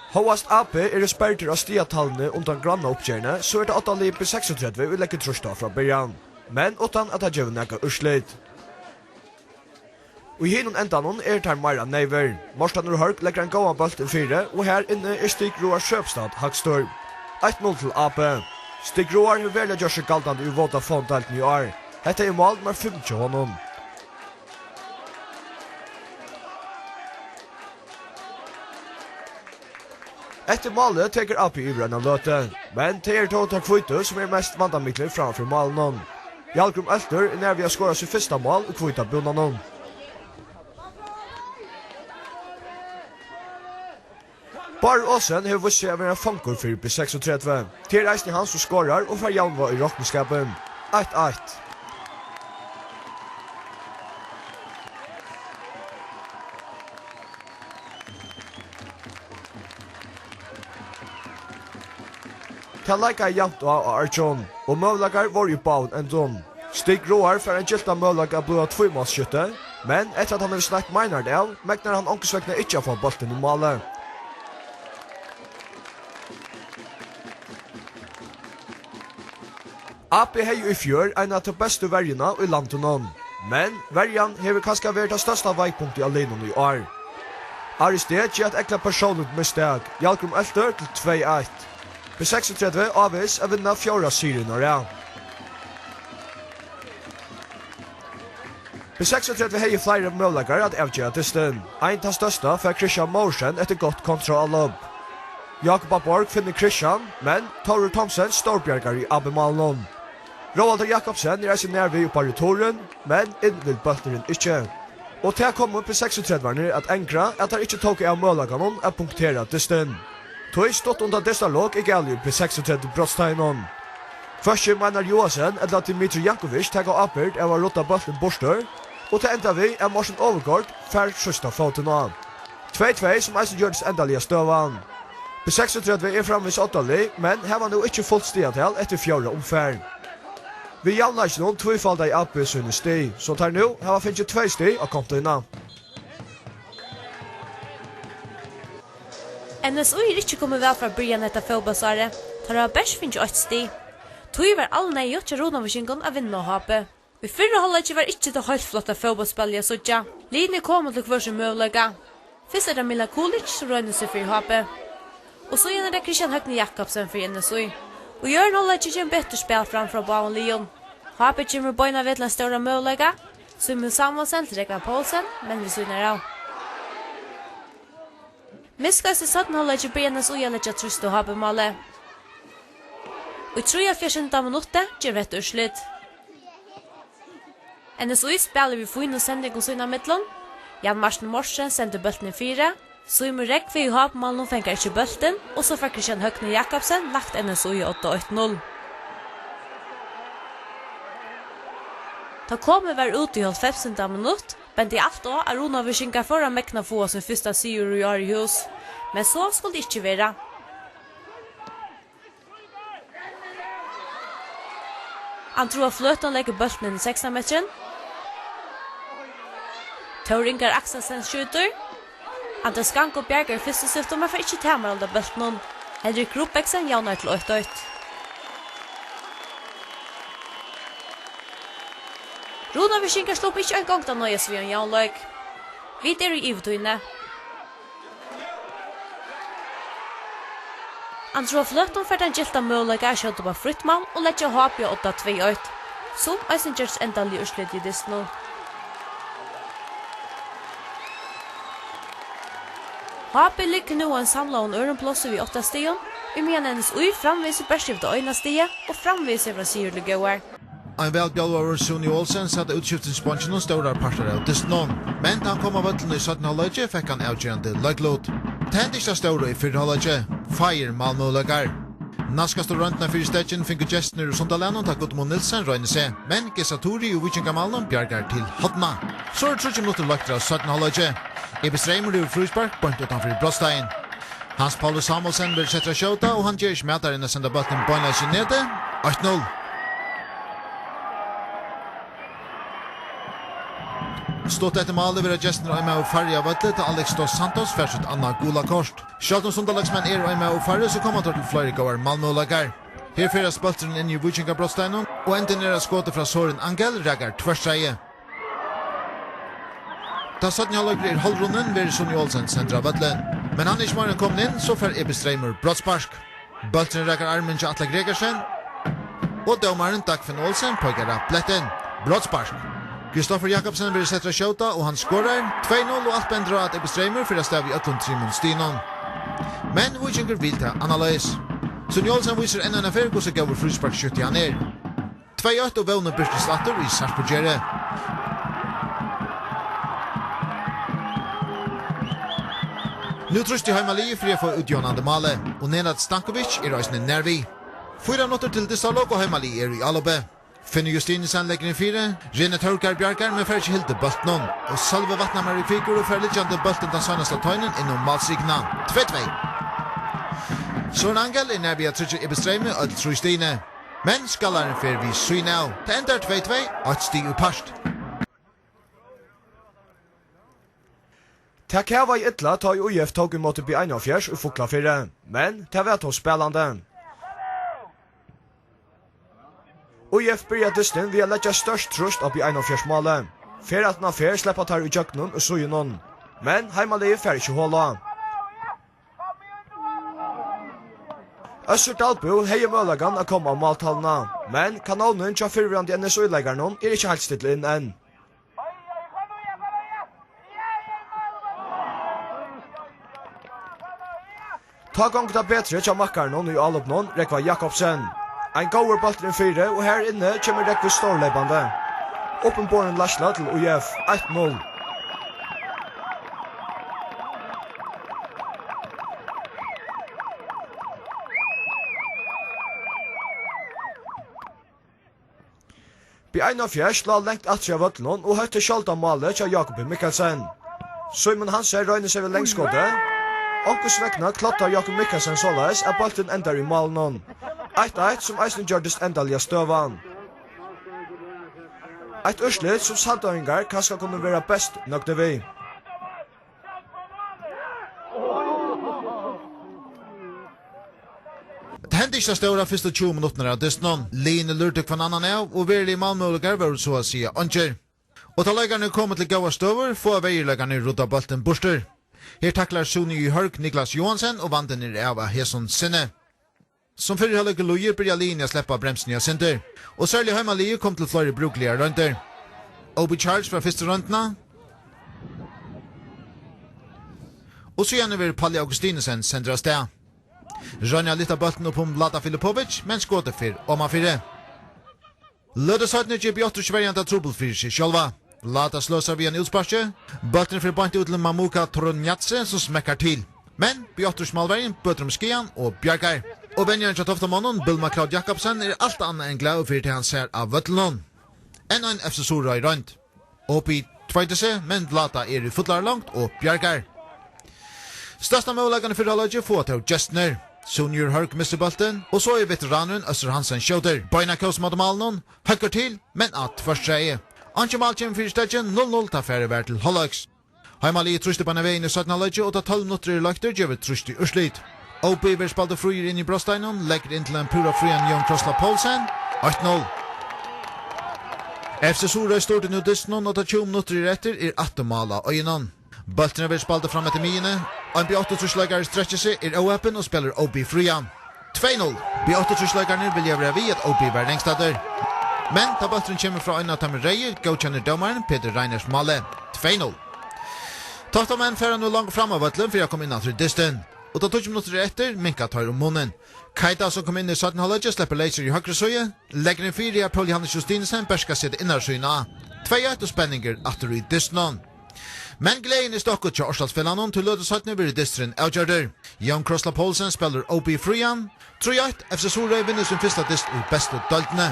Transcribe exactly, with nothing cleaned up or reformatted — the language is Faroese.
Hóast A B eru sperrdir á stigatalini undan grannauppgerðini, so er tað oddaliðið B seksogtretivu, ið leggur trýst á frá byrjan, men uttan at tað gevur nakað úrslit. Í hinum endanum eru teir meira neyvir. Morten úr Hørg leggur ein góðan bólt inn fyri, og har inni er Stig Roar Søbstad hægstur. Eitt null til A B. Stig Roar hevur veruliga gjørt seg galdandi í Vodafone-deildini í ár. Hetta er mál nummar fimm hjá honum. Eftir málið tekur A B yvir eina løtu, men tað eru tó teir hvítu, sum eru mest vandamiklir framman fyri málinum. Hjalgrím Øltur er nær við at skora sítt fyrsta mál í hvíta búnanum. Bárður Olsen hevur víst seg at vera ein fangur fyri B seksogtretivu. Tað er eisini hann, sum skorar og fær javnvág í rokniskapin. Eitt eitt. Tað leikaði javnt á á Argjon, og møguleikar vóru í báðum endum. Stig Roar fær ein gyltan møguleika at blíva tvímálsskjútti, men eftir at hann hevur sneitt meinhart av, megnar hann onkursvegna ikki at fáa bóltin í málið. A B hevði í fjør eina av tey bestu verjuna í landinum, men verjan hevur kanska verið tað størsta veikpunktið á liðnum í ár. Ari Steed ger eitt egna persónligt mistak, Hjalgrím Øltur til tvey eitt. B seksogtretivu ávegis at vinna fjórða sigurin á rað. B seksogtretivu hevði fleiri møguleikar at avgera dystin. Ein tann størsta fær Kristian Mouritzen eftir gott kontraálop. Jákup á Borg finnur Kristian, men Tórður Thomsen stórbjargar í A B-málinum. Róaldur Jakobsen er eisini nær við upp á returin, men inn vil bólturin ikki. Og tað komu B seksogtretivarnir at angra, at teir ikki tóku av møguleikanum at punktera dystin. Tí stutt undan dystarlok er galið í B seksogtretivu brotsteigin. Hvørki Meinar Joensen ella Dmitrij Jankovic taka ábyrgd av at rudda bóltin burtur, og tað endar við, at Morten Overgaard fær síðsta fótin á. Tvey tvey, sum eisini gjørdist endaliga støðan. B seksogtretivu er framvegis oddalið, men hava nú ikki fult stigatal eftir fjórða umfar. Við javnleikinum tvífaldaði A B síni stig, so teir nú hava fingið tvey stig á kontoina. N S Í er ikki komin væl frá byrjan hetta fótbóltsárið. Teir hava bert fingið eitt stig. Tí var alneyðugt hjá Runavíkingum at vinna á H B. Í fyrra hálvleiki var ikki tað heilt flotta fótbóltsspælið at síggja. Liðini komu til hvør sín møguleika. Fyrst er tað Milan Kulic, sum roynir seg fyri H B. Og síðan er tað Kristian Høgni Jakobsen fyri N S Í. Og í øðrum hálvleiki kemur betur spæl fram frá báðum liðum. H B kemur beinan veg til ein stóran møguleika. Símun Samuelsen til Rógvar Poulsen, men við síðuna av. Miskaðist í seinna hálvleiki, byrjar N S Í at leggja trýst á H B-málið. Í trýoghálvfjerðsunda minutti gevur hetta úrslit. N S Í spælir við fínum sendingum sín á millum. Jan Martin Morsen sendir bóltin fyri. Símun Rógvi í H B-málinum fangar ikki bóltin, og so fær Kristian Høgni Jakobsen lagt N S Í á odda eitt null. Tá komið var út í hálvfemsunda minutt, bendi alt á, at Runavíkingar fóru at megna at fáa sín fyrsta sigur í ár í hús, men so skuldi ikki vera. Andrua Fløton leggur bóltin inn í sekstan metrin. Tór Ingar Akselsen skjýtur. André Skanko bjargar í fyrstu syftu, men fær ikki tamarhald á bóltinum. Henrik Rubeksen javnar til eitt eitt. Runavíkingar sluppu ikki eingong at noyðast við ein javnleik. Vit eru í yvirtíðini. Andrua Fløton fær tann gylta møguleika at skjóta upp á frítt mann og leggja H B á odda tvey eitt, sum eisini gjørdist endaliga úrslitið í dystinum. H B liggur nú á ein samlaðum øðrum plássi við átta stigum, ímeðan N S Í framvegis er bert yvir tað eina stigið og framvegis hevur ein sigur til góðar. Ein væl bjálvaður Súni Olsen sat útskiftisbeinkinum stórar partar av dystinum, men tá hann kom á vøllin í seinna hálvleiki, fekk hann avgerandi leiklut. Tað hendi ikki tað stóra í fyrra hálvleiki. Fáir málmøguleikar. Naskastu royndina fyri steðgin fingu gestirnir úr Sundalagnum, tá Gudmund Nielsen roynir seg, men Gesa Turi úr Víkingamálinum bjargar til hornið. So eru tríggir minuttir leiktir av seinna hálvleiki. Ebi Streymur hevur fríspark beint uttan fyri brotsteigin. Hans Paulus Samuelsen verður settur at skjóta, og hann ger ikki mætari enn at senda bóltin beinleiðis í netið. Eitt null. Stutt eftir málið verða gestirnir ein maður færri á vølli, tá Alex dos Santos fær sítt annað gula kort. Sjálvt um sundarlagsmenn eru ein maður færri, so koma teir til fleiri góðar málmøguleikar. Her ferðast bólturin inn í víkingabrotssteininum, og endin er, at skotið frá Søren Angel rakar tvørstreiðið. Tá seinni hálvleikur er hálvrunnin, verður Sonny Olsen sendur av vølli. Men hann er ikki meir enn komin inn, so fær Ebbi Streymur brotsspark. Bólturin rakar armin hjá Atla Gregersen, og dómarin Dagfinn Olsen peikar á blettin. Brotsspark. Kristoffer Jakobsen verður settur at skjóta, og hann skorar. Tvey null, og alt bendir á, at Ebbi Streymur fer avstað við øllum trimum stigum. Men Víkingur vil tað annarleiðis. Sonny Olsen vísir enn eina ferð, hvussu góður frísparksskjútti hann er. Tvey eitt, og vónin birtist aftur í Sarpugerði. Nú trýstir heimaliðið fyri at fáa útjavnandi málið, og Nenad Stankovic er eisini nær við. Fýra minuttir til dystarlok, og heimaliðið er í áloppi. Finnur Justinussen leggur inn fyri, René Tórgarð bjargar, men fær ikki hildið bóltin, og Sølvi vatnar meir í kvikur og fær liggjandi bóltin tann seinasta teinin inn um málstrikuna. Tvey tvey. Søren Angel er nær við at tryggja Ebbi Streymi øll trý stigini, men skallarin fer við síðuna av. Tað endar tvey tvey, eitt stig í part. Tað kavaði illa, tá ið ÍF tók ímóti B einoghálvfjerðs í Fuglafirði, men tað var tó spælandi. ÍF byrjar dystin við at leggja stórt trýst á B einoghálvfjerðs málið. Ferð aftan á ferð sleppa teir ígjøgnum úr síðunum, men heimaliðið fær ikki hol á. Øssur Dalbø hevði møguleikan at koma á máltalvuna, men kanónin hjá fyrrverandi N S Í-leikaranum er ikki heilt stillað inn enn. Tá gongur tað betri hjá makkaranum í álopinum, Rógvi Jakobsen. Ein góður bóltur inn fyri, og har inni kemur Rógvi stórleypandi. Uppiborin leiðsla til ÍF, eitt null. B einoghálvfjerðs lá langt aftur á vøllinum og hótti sjáldan málið hjá Jákupi Mikkelsen. Símun Hansen roynir seg við langskotið. Onkursvegna kloddar Jákup Mikkelsen soleiðis, at bólturin endar í málinum. Eitt eitt, sum eisini gjørdist endaliga støðan. Eitt úrslit, sum sandoyingar kanska kunnu vera best nøgdir við. Tað hendi ikki tað stóra fyrstu tjúgu minuttirnar av dystinum. Liðini lúrdu hvønn annan av, og veruligir málmøguleikar vóru so at siga eingir. Og tá leikararnir komu til góðar støður, fáa verjuleikararnir ruddað bóltin burtur. Her taklar Suni í Hørg Niklas Johansen, og vandin er av av hesum sinni. Sum fyrri hálvleikur líður, byrja liðini at sleppa bremsuni eitt sindur, og serliga heimaliðið kom til fleiri brúkligar royndir. Obi Charles fær fyrstu royndina, og síðani verður Palli Augustinussen sendur avstað. Roynir at lyfta bóltin upp um Lata Filipovic, men skotið fer omanfyri. Løtu seinni ger B áttaogtrýss-verjan tað trupult fyri seg sjálva. Lata sløsar við einum útsparki. Bólturin fer beint út til Mamuka Toroniatse, sum smekkar til. Men B áttaogtrýss-málverjin bøtir um skaðan og bjargar. Og venjarin hjá Toftamonnum, Bill McLeod Jacobsen, er alt annað enn glaður fyri tað, hann sær á vøllinum. Enn ein F C Suðuroy roynd. Obi tveitir seg, men Lata er í fullari longd og bjargar. Størsta møguleikan í fyrra hálvleiki fáa tó gestirnir. Sunior Hørg missir bóltin, og so er veteranurin Øssur Hansen skjótur. Beinakós móti málinum, høggur til, men á tvørstreiðið. Einki mál kemur fyri steðgin, null null tá farið var til hálvleiks. Heimaliðið trýstir beinan vegin í seinna hálvleiki, og tá tólv minuttir eru leiktir, gevur trýstið úrslit. Obi verður spældur fríur inn í brotsteiginum, leggur inn til ein púra frían Jón Krossla Poulsen. Eitt null. F C Suðuroy stýrdi nú dystinum, og tá tjúgu minuttir eru eftir, er aftur mál á oyðinum. Bólturin verður spældur fram eftir miðjuni. Ein B áttaogtrýss-leikari strekkir seg, er óheppin og spælir Obi frían. Tvey null. B áttaogtrýss-leikararnir vilja vera við, at Obi var rangstaddur. Men tá bólturin kemur frá einum av teimum reyðu, góðkennir dómarin Petur Reiners málið. Tvey null. Toftamenn fara nú longur fram á vøllin fyri at koma inn aftur í dystin. Og tá tíggju minuttir eru eftir, minka teir um munin. Keita, sum kom inn í seinna hálvleiki, sleppur leysur í høgru síðu. Leggur inn fyri, har Poul Johannes Justinussen bert skal seta innari síðuna á. Tvey eitt og spenningur aftur í dystinum. Men gleðin er stokkuð hjá Ársadalsfelagnum, tí løtu seinni verður dysturin avgjørdur. Jón Krossla Poulsen spælir Obi frían. Trý eitt, F C Suðuroy vinnur sín fyrsta dyst í bestu deildini.